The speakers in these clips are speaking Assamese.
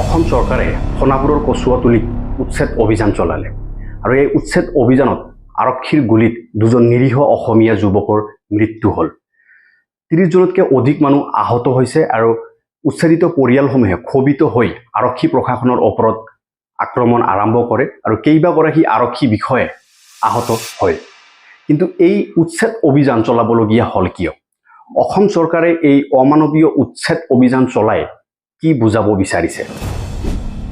অসম চৰকাৰে সোণাপুৰৰ কচুৱাতুলিত উচ্ছেদ অভিযান চলালে আৰু এই উচ্ছেদ অভিযানত আৰক্ষীৰ গুলীত দুজন নিৰীহ অসমীয়া যুৱকৰ মৃত্যু হ'ল। 30 জনতকৈ অধিক মানুহ আহত হৈছে আৰু উচ্ছেদিত পৰিয়ালসমূহে ক্ষোভিত হৈ আৰক্ষী প্ৰশাসনৰ ওপৰত আক্ৰমণ আৰম্ভ কৰে আৰু কেইবাগৰাকী আৰক্ষী বিষয়াই আহত হয়। কিন্তু এই উচ্ছেদ অভিযান চলাবলগীয়া হ'ল কিয়? অসম চৰকাৰে এই অমানৱীয় উচ্ছেদ অভিযান চলাই কি বুজাব বিচাৰিছে?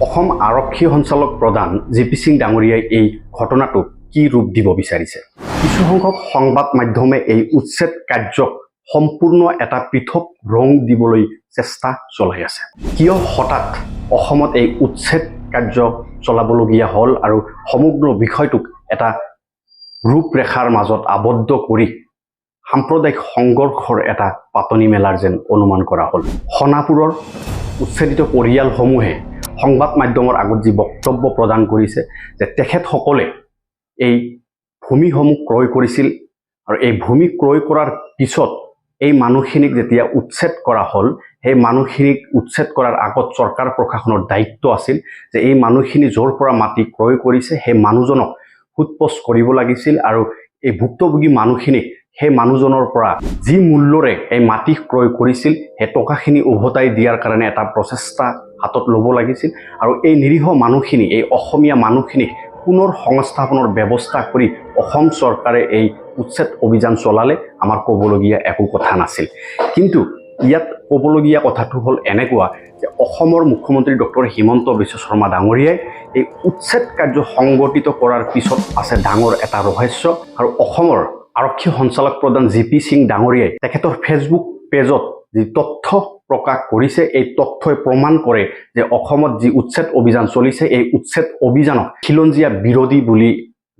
অসম আৰক্ষী সঞ্চালক প্ৰধান জি পি সিং ডাঙৰীয়াই এই ঘটনাটোক কি ৰূপ দিব বিচাৰিছে? কিছুসংখ্যক সংবাদ মাধ্যমে এই উচ্ছেদ কাৰ্যক সম্পূৰ্ণ এটা পৃথক ৰং দিবলৈ চেষ্টা চলাই আছে। কিয় হঠাৎ অসমত এই উচ্ছেদ কাৰ্য চলাবলগীয়া হ'ল আৰু সমগ্ৰ বিষয়টোক এটা ৰূপৰেখাৰ মাজত আবদ্ধ কৰি সাম্প্ৰদায়িক সংঘৰ্ষৰ এটা পাতনি মেলাৰ যেন অনুমান কৰা হ'ল? সোণাপুৰৰ উচ্ছেদিত পৰিয়ালসমূহে সংবাদ মাধ্যমৰ আগত যি বক্তব্য প্ৰদান কৰিছে যে তেখেতসকলে এই ভূমিসমূহ ক্ৰয় কৰিছিল আৰু এই ভূমি ক্ৰয় কৰাৰ পিছত এই মানুহখিনিক যেতিয়া উচ্ছেদ কৰা হ'ল, সেই মানুহখিনিক উচ্ছেদ কৰাৰ আগত চৰকাৰ প্ৰশাসনৰ দায়িত্ব আছিল যে এই মানুহখিনি য'ৰ পৰা মাটি ক্ৰয় কৰিছে, সেই মানুহজনক সোধ-পোছ কৰিব লাগিছিল আৰু এই ভুক্তভোগী মানুহখিনিক সেই মানুহজনৰ পৰা যি মূল্যৰে এই মাটি ক্ৰয় কৰিছিল, সেই টকাখিনি উভতাই দিয়াৰ কাৰণে এটা প্ৰচেষ্টা হাতত ল'ব লাগিছিল আৰু এই নিৰীহ মানুহখিনি, এই অসমীয়া মানুহখিনিক পুনৰ সংস্থাপনৰ ব্যৱস্থা কৰি অসম চৰকাৰে এই উচ্ছেদ অভিযান চলালে আমাৰ ক'বলগীয়া একো কথা নাছিল। কিন্তু ইয়াত ক'বলগীয়া কথাটো হ'ল এনেকুৱা যে অসমৰ মুখ্যমন্ত্ৰী ডক্টৰ হিমন্ত বিশ্ব শৰ্মা ডাঙৰীয়াই এই উচ্ছেদ কাৰ্য সংগঠিত কৰাৰ পিছত আছে ডাঙৰ এটা ৰহস্য। আৰু অসমৰ আৰক্ষী সঞ্চালক প্ৰধান জি পি সিং ডাঙৰীয়াই তেখেতৰ ফেচবুক পেজত যি তথ্য প্ৰকাশ কৰিছে, এই তথ্যই প্ৰমাণ কৰে যে অসমত যি উচ্ছেদ অভিযান চলিছে, এই উচ্ছেদ অভিযানক খিলঞ্জীয়া বিৰোধী বুলি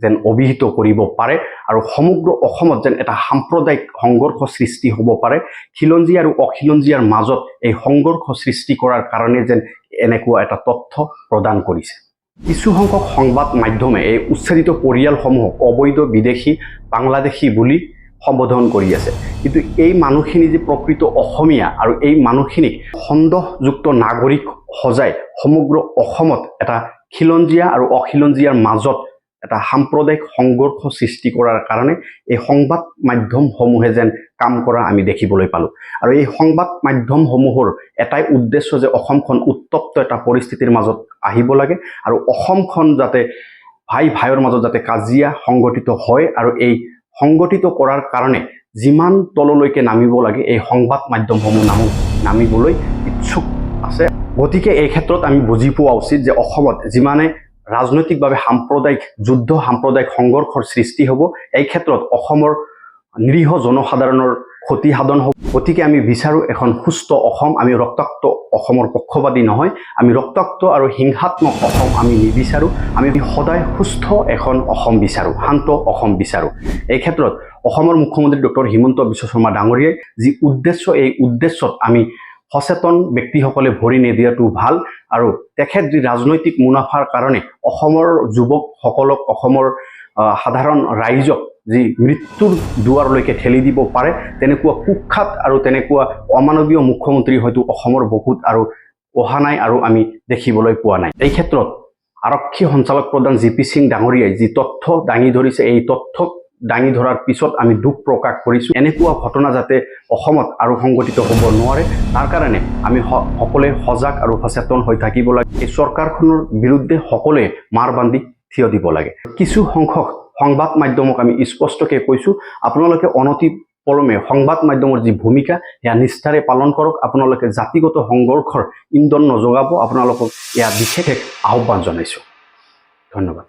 যেন অভিহিত কৰিব পাৰে আৰু সমগ্ৰ অসমত যেন এটা সাম্প্ৰদায়িক সংঘৰ্ষ সৃষ্টি হ'ব পাৰে, খিলঞ্জীয়া আৰু অখিলঞ্জীয়াৰ মাজত এই সংঘৰ্ষ সৃষ্টি কৰাৰ কাৰণে যেন এনেকুৱা এটা তথ্য প্ৰদান কৰিছে। কিছুসংখ্যক সংবাদ মাধ্যমে এই উচ্ছেদিত পৰিয়ালসমূহক অবৈধ বিদেশী, বাংলাদেশী বুলি সম্বোধন কৰি আছে। কিন্তু এই মানুহখিনি যে প্ৰকৃত অসমীয়া আৰু এই মানুহখিনিক সন্দেহযুক্ত নাগৰিক সজাই সমগ্ৰ অসমত এটা খিলঞ্জীয়া আৰু অখিলঞ্জীয়াৰ মাজত এটা সাম্প্ৰদায়িক সংঘৰ্ষ সৃষ্টি কৰাৰ কাৰণে এই সংবাদ মাধ্যমসমূহে যেন কাম কৰা আমি দেখিবলৈ পালোঁ। আৰু এই সংবাদ মাধ্যমসমূহৰ এটাই উদ্দেশ্য যে অসমখন উত্তপ্ত এটা পৰিস্থিতিৰ মাজত আহিব লাগে আৰু অসমখন যাতে ভাই ভাইৰ মাজত যাতে কাজিয়া সংগঠিত হয় আৰু এই সংগঠিত কৰাৰ কাৰণে যিমান তললৈকে নামিব লাগে, এই সংবাদ মাধ্যমসমূহ নামিবলৈ ইচ্ছুক আছে। গতিকে এই ক্ষেত্ৰত আমি বুজি পোৱা উচিত যে অসমত যিমানে ৰাজনৈতিকভাৱে সাম্প্ৰদায়িক যুদ্ধ, সাম্প্ৰদায়িক সংঘৰ্ষৰ সৃষ্টি হ'ব, এই ক্ষেত্ৰত অসমৰ নিৰীহ জনসাধাৰণৰ ক্ষতি সাধন হ'ব। গতিকে আমি বিচাৰোঁ এখন সুস্থ অসম। আমি ৰক্তাক্ত অসমৰ পক্ষপাতী নহয়। আমি ৰক্তাক্ত আৰু হিংসাত্মক অসম আমি নিবিচাৰোঁ। আমি সদায় সুস্থ এখন অসম বিচাৰোঁ, শান্ত অসম বিচাৰোঁ। এই ক্ষেত্ৰত অসমৰ মুখ্যমন্ত্ৰী ডক্টৰ হিমন্ত বিশ্ব শৰ্মা ডাঙৰীয়াই যি উদ্দেশ্য, এই উদ্দেশ্যত আমি সচেতন ব্যক্তিসকলে ভৰি নিদিয়াটো ভাল। আৰু তেখেত যি ৰাজনৈতিক মুনাফাৰ কাৰণে অসমৰ যুৱকসকলক, অসমৰ সাধাৰণ ৰাইজক যি মৃত্যুৰ দুৱাৰলৈকে ঠেলি দিব পাৰে, তেনেকুৱা কুখ্যাত আৰু তেনেকুৱা অমানৱীয় মুখ্যমন্ত্ৰী হয়তো অসমৰ বুকুত আৰু অহা নাই আৰু আমি দেখিবলৈ পোৱা নাই। এই ক্ষেত্ৰত আৰক্ষী সঞ্চালক প্ৰধান জি পি সিং ডাঙৰীয়াই যি তথ্য দাঙি ধৰিছে, এই তথ্য দাঙি ধৰাৰ পিছত আমি দুখ প্ৰকাশ কৰিছোঁ। এনেকুৱা ঘটনা যাতে অসমত আৰু সংঘটিত হ'ব নোৱাৰে, তাৰ কাৰণে আমি সকলোৱে সজাগ আৰু সচেতন হৈ থাকিব লাগে। এই চৰকাৰখনৰ বিৰুদ্ধে সকলোৱে মাৰ বান্ধি থিয় দিব লাগে। কিছু সংখ্যক সংবাদ মাধ্যমক আমি স্পষ্টকৈ কৈছোঁ, আপোনালোকে অনতি পলমে সংবাদ মাধ্যমৰ যি ভূমিকা, সেয়া নিষ্ঠাৰে পালন কৰক। আপোনালোকে জাতিগত সংঘৰ্ষৰ ইন্ধন নজগাব। আপোনালোকক এয়া বিশেষ আহ্বান জনাইছোঁ। ধন্যবাদ।